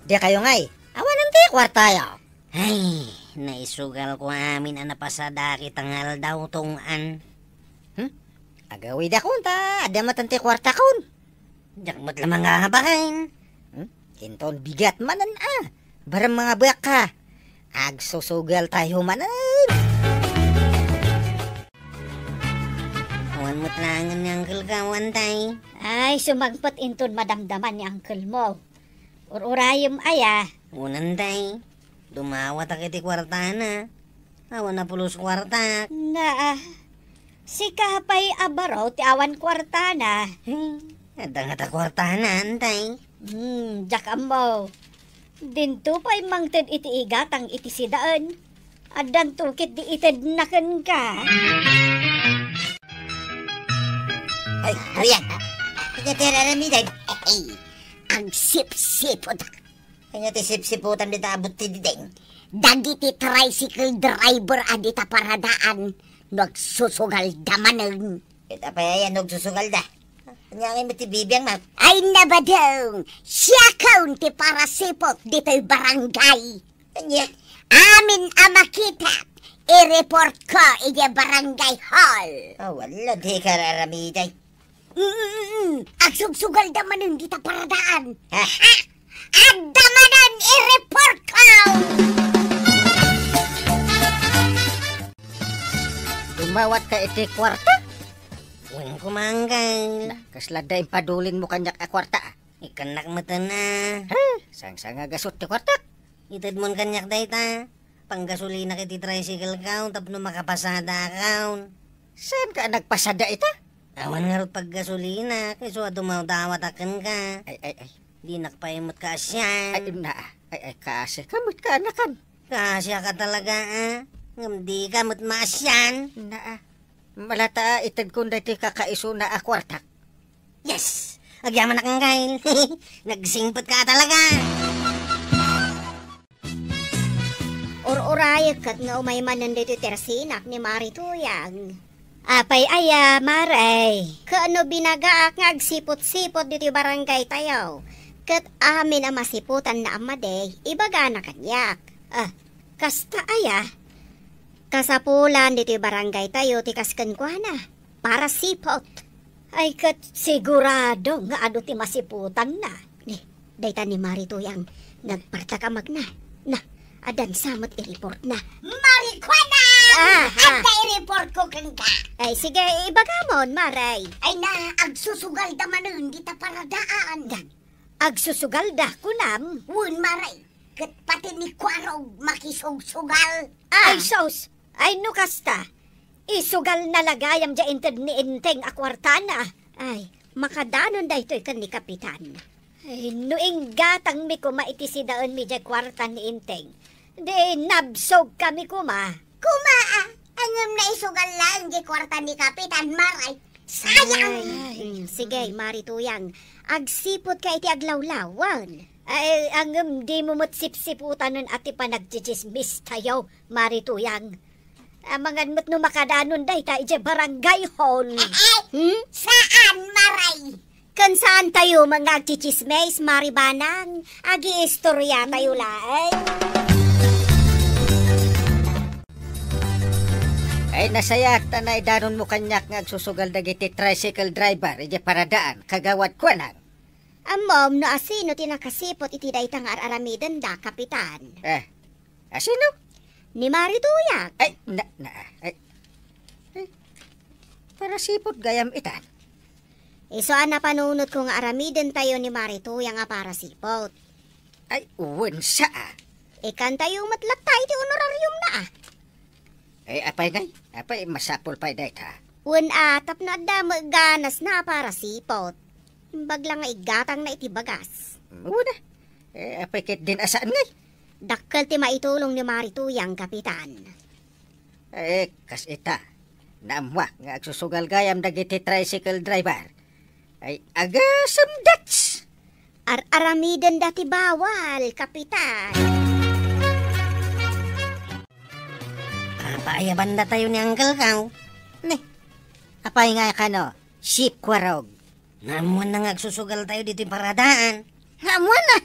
Dakayo ngay, awanen ti kuartayo. Ay, naisugalko amin a napasada ket nga aldaw, tunggan. Hmm? Agawidakon ta adda met ti kuartakon. Diak met la mangabain. Hmm? Inton bigat manen, a. Barem mangabuakka. Agsusugal tayo manen. Awan met laengen ni uncle-ko, awan tay. Ay, sumangpet inton madamdaman ni uncle-mo. Ur-urayem aya. Unan, tay. Dumawatak iti kuartana. Awan a pulos kuartak. Naa. Sika pay a baro ti awan kuartana. Hey, adda ngata kuartana, tay. Hmm, diak ammo. Dinto pay mangted iti igatang iti sidaen. Addanto ket di itedna kenka. Ay, Duyang. Ania ti ar-aramidem? Ay, agsipsipot. Ania ti sipsipotan dita abut ti diding? Dagiti tricycle driver a dita paradaan no agsusugalda manen. Ket apay aya no agsusugalda? Ania ngay met ti bibiangna? Ay, nabadeng! Siakon ti parasipot ditoy barangay. Ania? Amin a makitak, i-report ko idiay barangay hall. Awan la, dika ar-aramidem. Mm, agsugsugalda manen dita paradaan. Ha? Adda manen i-report ko! Dumawatka iti kuarta? Wen, kumanggay. Na, kasla adda impadulinmo kaniak a kuarta, a? Ikkannak met, a. Ha? Sangsangagasut ti kuartak. Itedmon kaniak dayta. Panggasulinak iti tricycle-ko tapno makapasadakon. Saanka a nagpasada ita? Awan ngarud paggasulinak, isu a dumawdawatak kenka. Ay, ay, ay. Dinak pay met kaasian. Ay, na, ay, ay, kaasika met kaanakan. Kaasiaka talaga, a. Ngem dika met maasian. Na, a. Malata a itedkon daytoy kakaisuna a kuartak. Yes! Agyamanak, Angkel. Nagsingpetka talaga. Ur-urayek ket nga umay manen ditoy tersinak ni Mari Tuyang. Apay aya, Mare? Ket no binagaak nga agsipot-sipot ditoy barangay tayo, ket amin a masiputanna a madi, ibagana kaniak. Ah, kasta aya? Kasapulan ditoy barangay tayo ti kas kenkuana. Parasipot. Ay, ket sigurado nga adu ti masiputanna. Ni, dayta ni Mari Tuyang, nagpartak a magna. Na, addan sa met i-report na. Marikuana! Ah, ah. Adda i-report ko kenka. Ay, sige, ibagamon, Mare. Ay na, agsusugalda manen dita paradaan. Agsusugalda, kunam? Wen, Mare. Ket pati ni Kuarog makisugsugal. Ah. Ay, sus! Ay, no kasta, isugalna la gayam diay inted ni Enteng a kuartana. Ay, makadanon daytoy ken ni Kapitan. Ay, no inggatangmi koma iti sidaenmi diay kuarta ni Enteng, di nabsogkami koma. Koma, a, ngem naisugal laeng diay kuarta ni Kapitan, Mare. Sayang! Ay, mm, sige, Mari Tuyang. Agsipot ka iti aglawlawan. Ay, ngem dimo met sipsiputanen a ti panagtsitsismistayo, Mari Tuyang. Amangan met no makadanon dayta idiay barangay hall. Hmm? Saan, Maray? Ken saan tayo nga agtsitsismis, Mari Banang? Agiistorya tayo laeng. Ay, nasayaat ta naidanonmo kaniak nga agsusugal dagiti tricycle driver idiay paradaan, Kagawad Kuanang. Ammom no asino ti nakasipot iti dayta nga ar-aramidenda, Kapitan? Eh, asino? Ni Mari Tuyang. Ay, na, na, ay, ay, parasipot gayam itan. Isu a napanunotko nga aramidentayo ni Mari Tuyang a parasipot. Ay, wen sa, ah. Ikantayo met latta iti honorariumna, ah. Eh, apay ngay? Apay, masapul pay dayta. Wen, ah, tapno adda met ganasna a parasipot. Imbag la nga iggatangna iti bagas. Mm, wen, ah. Eh, apay ket din a saan ngay? Dakkel ti maitulong ni Mari Tuyang, Kapitan. Eh, kas ita, naammuak nga agsusugal gayam dagiti tricycle driver. Ay, agasem dats! Ar-aramidenda ti bawal, Kapitan. Apay a banda tayo ni Uncle Kaw? Ne, apay nga kano, Sip Kwarog? Naammuanna nga agsusugal tayo ditoy paradaan. Naammuanna?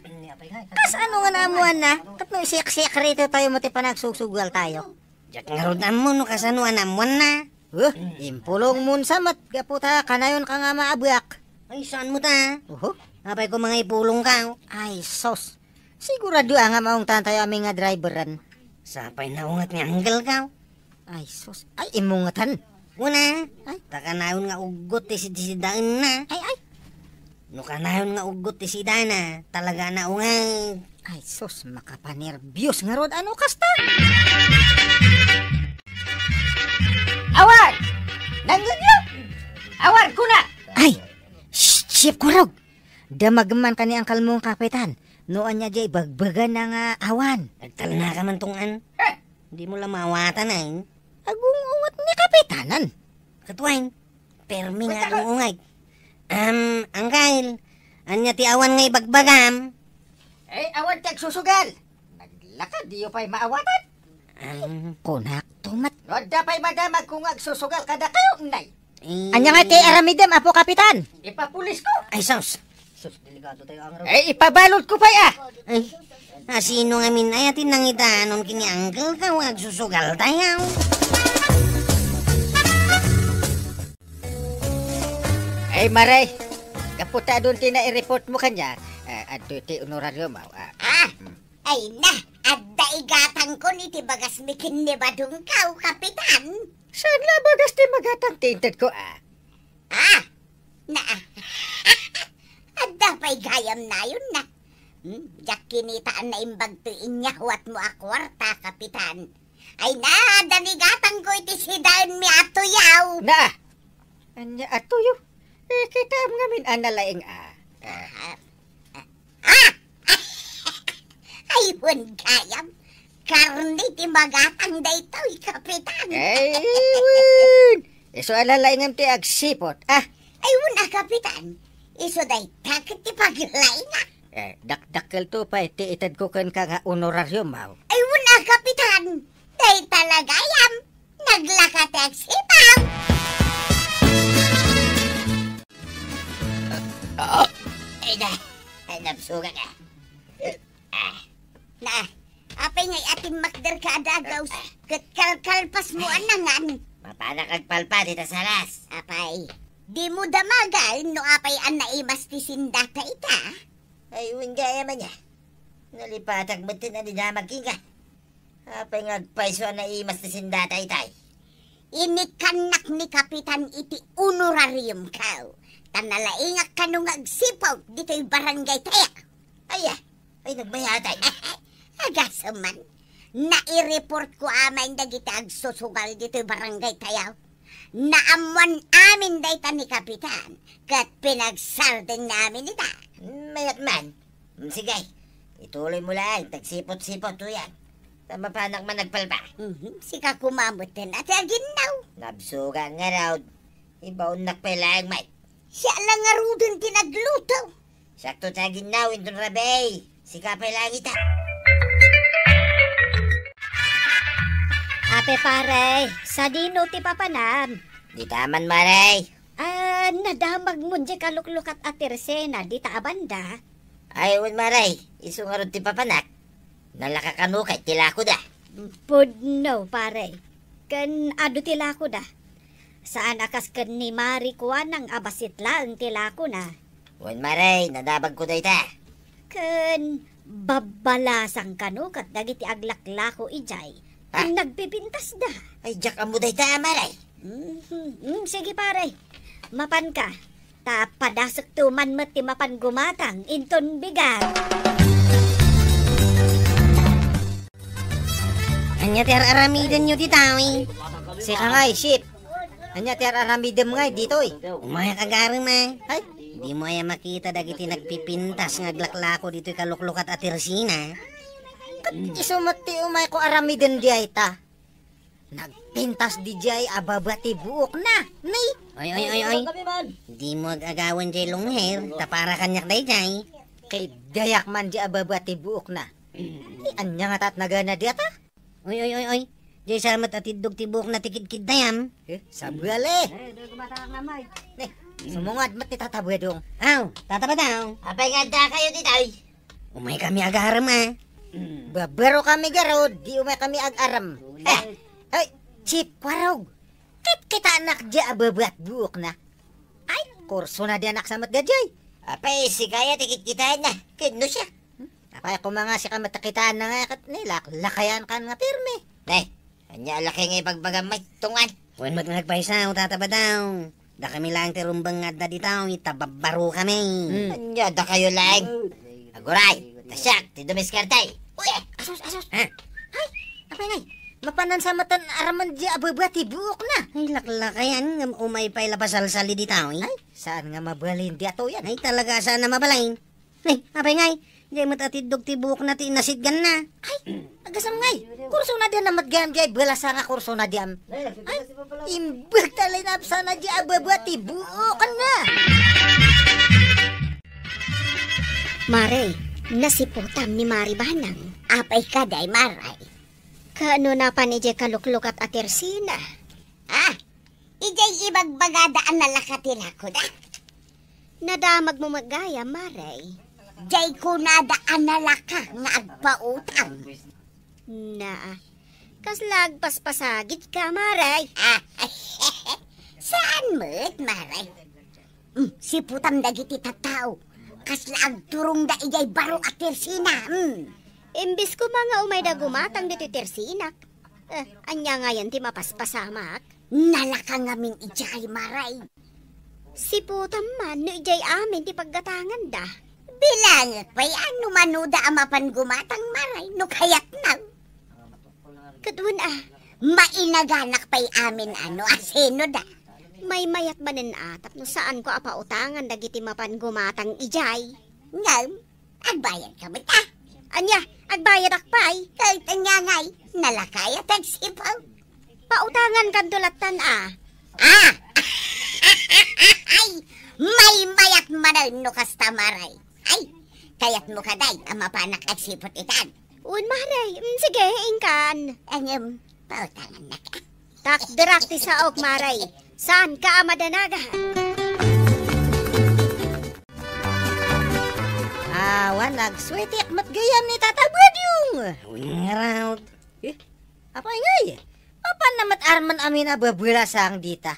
Kasano nga naammuanna? Tapno isiyak-siyak rito tayo mo ti panagsusugal tayo. Diak ngarud ammo no kasano a naammuanna. Huh? Impulong mo sa met gapu ta kanayon ka nga maabuak. Ay, saan mo ta? Oho. Apay ko mga ipulong ka? Ay, sos. Sigurado a nga maungtan tayo amin nga driveran. Sapay naungat nga anggel ka? Ay, sos. Ay, imungetan. Una, ay, ta kanayon nga uggot ti sid-, sidaenna. Ay, ay. No kanayon nga uggot ti sidana, talaga na ungay. Ay, sus, makapanerbios ngarud, ano kasta? Awan! Nangngegyo? Awan, kuna! Ay, shh, Sip Kurog! Damagem man ka ni angkal mo, Kapitan. No anya diay bagbaga na nga awan. Nagtalna ka man tong an. Eh! Di mo la maawatan, ay. Agung-unget ni Kapitanan. Katuay. Permi nga agungay. Am, Angkel, ania ti awan nga ibagbagam? Eh, awan ti agsusugal. Naglakad, diyo pay maawatan. Am. Kunak tumat. No, adda pay madamag ko nga agsusugal kadakayo, nay. Eh. Ania nga ti aramidem, Apo Kapitan? Ipapulis ko. Ay, sus. Sus, delikado tayo, Angro. Eh, ipabalot ko pay, ah. Ay, asino ngamin aya ti nangitanon kini Uncle Kaw nga agsusugal tayo? Ay, Maray, gapu ta adun ti nai-report mo kanya, ah, adto ti honorario mo, ah. Ah, ay na, adda igatangkon iti bagas mi ken ni Badong Kaw, Kapitan. Saan la bagas ti magatang ti inted ko, ah? Ah, na, adda pay gayam nayon na. Hmm, diak kinita a naimbag ti inyawat mo a kuarta, Kapitan. Ay na, adda ni gatang ko iti sidaen mi a tuyaw. Na! Ania a tuyo? Eh, kitam ngamin a nalaing a. Ah, ah, ah! Ay, wen gayam. Karne ti magatang daytoy, Kapitan. Ay, wen! Isu a lalaingem ti agsipot, ah. Ay, wen a, Kapitan. Isu dayta ket ti paglaingak. Eh, dakdakkel to pay ti ited ko kenka nga honorarium, aw. Ay, wen a, Kapitan. Dayta la gayam. Naglaka ti agsipaw. Ay, na. Ay, nabsugak, ah. Ah. Na, apay ngay a timmakder ka a dagaw, ket kalkalpas mo a nangan. Mapanak agpalpa dita saras. Apay, di mo damagan no apay a naimas ti sindata ita? Ay, wen gayam ania. Nalipatak met ti nadidamag kenka. Apay nga agpayso a naimas ti sindata itay? Inikannak ni Kapitan iti honorarium ko, ta nalaingak kano nga agsiput ditoy barangay tayo. Aya, ay nagmayatay. Agasem man, nai-report ko amin dagiti agsusugal ditoy barangay tayo. Naammuan amin dayta ni Kapitan, ket pinagsardengna amin ita. Mayat man. Mm, sige, ituloy mo laeng ti agsiput-siput, Tuyang. Ta mapanak man agpalpa. Mhm, sika koma met ti aginnaw. Nabsugak ngarud. Ibaonnak pay laeng met. Siak la ngaruden ti nagluto. Sakto ti aginnaw inton rabii. Sika pay laeng ita. Ape, pare, sadino ti papanam? Dita man, mare. Ah, nadamagmon diay kaluklukat a Tersina dita a banda? Ay, wen, mare, isu ngarud ti papanak. Nalaka kano ket ti lakoda. Pudno, pare. Ken adu ti lakoda. Saan a kas ken ni Mari Kuanang a bassit laeng ti lakona. Wen, mare, nadamagko dayta. Ken babbalasang kano ket dagiti aglaklako idiay. Ah. Nagpipintasda. Ay, diak ammo dayta, mare. Mhm. Mm, sige, pare. Mapanka. Ta padasekto man met ti mapan gumatang inton bigat. Ania ti ar-aramidenyo dita, eh? Sika ngay, Sip. Ania ti ar-aramidem ngay ditoy? Umayak agarem, ah. Ay, dimo aya makita dagiti nagpipintas nga aglaklako ditoy kaluklukat a Tersina? Ket isu met ti umayko aramiden diay ta. Nagpintas diay a baba ti buokna, ni? Oy, oy, oy, oy. Dimo ag-agawen diay lungher, ta para kaniak daydiay. Ket diayak man diay a baba ti buokna. Ni ania ngata ti nagana diay ta? Oy, oy, oy, oy. Diay sa met a tiddog ti buokna ti kidkiddayam. Eh, sabali. Ni, sumungad met ti Tata Badong. Aw, Tata Badong. Apay nga addakayo ditoy? Umaykami agarem, ah. Babarokami garud, di umaykami agarem. Eh, ay, Chief Kwarog. Kitkitanak diay a baba ti buokna. Ay, kursona diay a naksamet daydiay. Apay, sika aya ti kitkitaenna. Ken no siak? Apay, koma nga sika met ti kitaenna nga ket ni laklakayan kan nga pirmi. Nay, ania a lakay nga ibagbagam met, tungan? Wen met nga agpaysa, o Tata Badong. Dakami laeng ti rumbeng nga adda dita, ita babbarokami. Hmm. Ania, dakayo laeng? Aguray, ta siak ti dumiskarte. Uy, eh, asus, asus. Ha? Ay, apay ngay? Mapanan sa matan araman diay a baba ti buokna. Ay, laklakayan, ngem umay pay la pasalsali dita, eh. Ay, saan nga mabalin diay atoyan? Ay, talaga, saan a mabalin? Ay, apay ngay, diay met a tiddog ti buokna ti inasitganna. Ay, agasam ngay, kursona diay a namatgayam diay balasa nga kursona diay. Ay, imbag ta linapsana diay a baba ti buokna. Mare, nasiputam ni Mari Banang. Apay kadi, Mare? Kaano napan idiay kaluklukat a Tersina? Ah, idiay ibagbagada a nalaka ti lakoda. Nadamagmo met gayam, Mare. Diay kunada a nalaka nga agpautang. Na, kasla agpaspasagidka, Mare. Ah, saan met, Mare? Mm, siputam dagiti tattao. Kasla agturongda idiay baro a Tersina. Mm. Imbes koma nga umayda gumatang ditoy Tersinak. Eh, ania ngayen ti mapaspasamak? Nalaka ngamin idiay, Mare. Siputam man no idiay amin ti paggatanganda. Bilangek pay a no manoda a mapan gumatang, Mare, no kayatna. Ket wen a. Mainaganak pay amin a no asinoda. Maymayat manen a tapno saanko a pautangan dagiti mapan gumatang idiay. Ngem, agbayadka met a. Ania, agbayadak pay? Ket ania ngay, nalaka aya ti agsipu? Pautangankanto lattan a. Ah! Ay, maymayat manen no kasta, Mare. Ay, kayatmo kadi a mapanak agsiput itan? Wen, Mare. Mm, sige, inkan. Ngem, pautangannaka. Takderak ti saok, Mare. Saanka a madanagan? Awan, agsuetek met gayam ni Tata Badyong. Wen ngarud. Eh, apay ngay? Mapanna met arman amin a babalasang dita.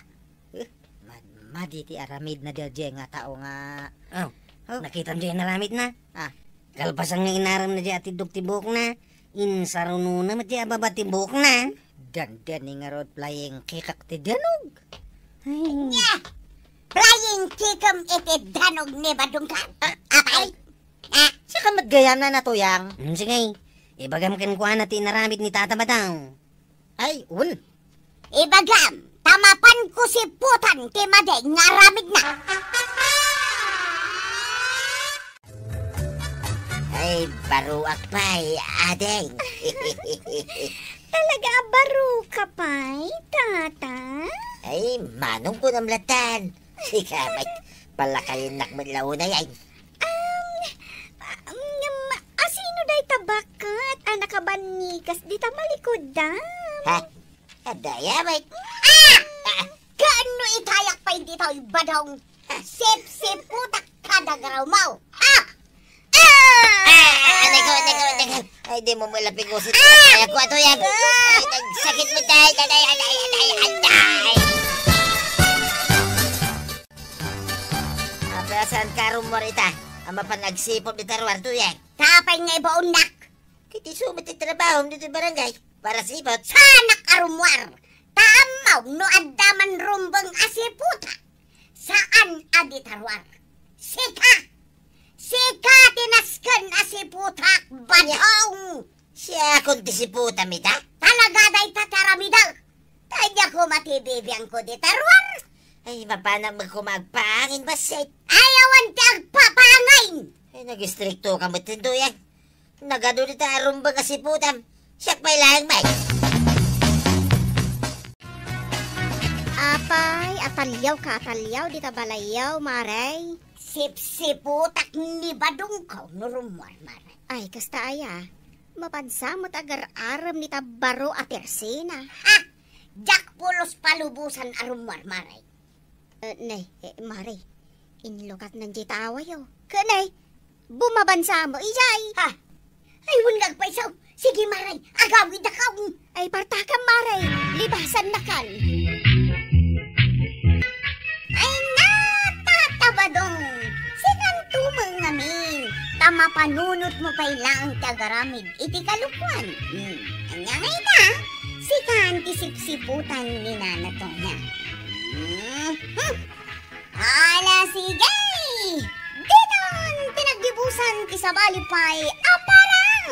Eh, mad-, madi ti aramidna daydiay nga tao nga. Aw, oh, nakitam diay inaramidna? Ah. Kalpasan nga inaremna diay a tiddog ti buokna, insarunona met diay a baba ti buokna. Dandani ngarud flying kick-ak ti danog. Ay. Nya! Flying kick-em iti danog ni Badong ka? Ah, apay? Ah, sika met gayam a natuyang. Hmm, sige. Ibagam kenkuana ti inaramid ni Tata Badong. Ay, un. Ibagam, ta mapanko siputan ti madi nga aramidna. Ay, baroak pay, ading. Talaga a baroka pay, tata? Ay, manong ko namlatan. Sika, may palakayennak met la unay, ay. Um, um, asino dayta baket a nakabannikas dita malikudan? Ha? Adda ya, may. Ah! Ah! Kaano itayak pa iti tawi badong? Sipsiputak kada garaw mo. Ah! Ah! Ah! Ah! Anay ko, anay ko, anay ko. Ay, di mo malapig ko sa Ah! Ay, ako ato yan. Ay, nagsakit mo tayo. Anay, anay, anay, anay, anay. Apay saan ka rumor ita? Ang mapan nagsipot di taruar to yan. Tapay nga ibaonnak. Kiti sumat ti trabaho dito barangay. Para sipot. Saanak a rumor. Taammo no adda man rumbeng a siputa. Saan a di taruar. Sika! Sika ti nasken a siputak, badong! Siakon ti siputam ita? Talaga dayta ti aramidek. Tadya koma ti bibiangko di taruar. Ay, mapanak met koma agpaangin, bassit. Ay, awan ti agpapaangin! Ay, nag-istrikto ka met, Tindoy, ay. Nagadu dita a rumbeng a siputam. Siak pay laeng, bay. Apay, ataliaw ka, ataliaw, dita balayyo, Mare. Sipsiputak ni badongko no rummuar, Mare. Ay, kasta aya. Mapansa met agar-arem ni ta baro a persina. Ha! Diak pulos palubosan a rummuar, Mare. Eh, ne, eh, Mare, inlukatnan diay taawayo. Ket ne, bumabansa mo, ijay. Ha? Ay, wen nga agpayso. Sige, Mare, agawidakon. Ay, partakam, Mare, libasannakan. Ay, natatabadong, sikan tumeng ngamin, ta mapanunot mo pay laeng ti agaramid iti kalokuan. Hmm, ania nga ita? Sikan ti sipsiputan ni Nana Tonya. Hmm, hmm. Ala, sige! Diton ti naggibusan ti sabali pay a parang!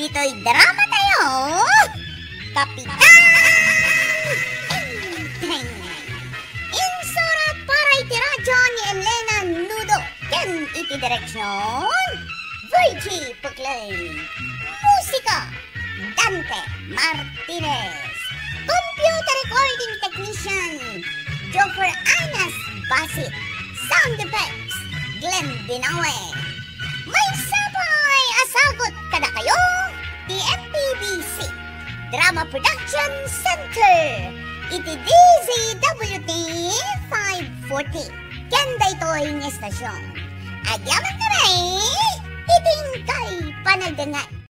Ditoy drama tayo, Kapitan Enteng. Insurat para iti radyo ni Elena Nudo ken iti direksyon, Virgie Puclay. Musika, Dante Martinez. Computer recording technician, Joffer Anas Basit. Sound effects, Glenn Binawe. Maysa pay a sagut kadakayo ti M P B C Drama Production Center iti D Z W T five forty. Ken daytoy nga estasyon, agyamankami iti inkay panagdengngeg.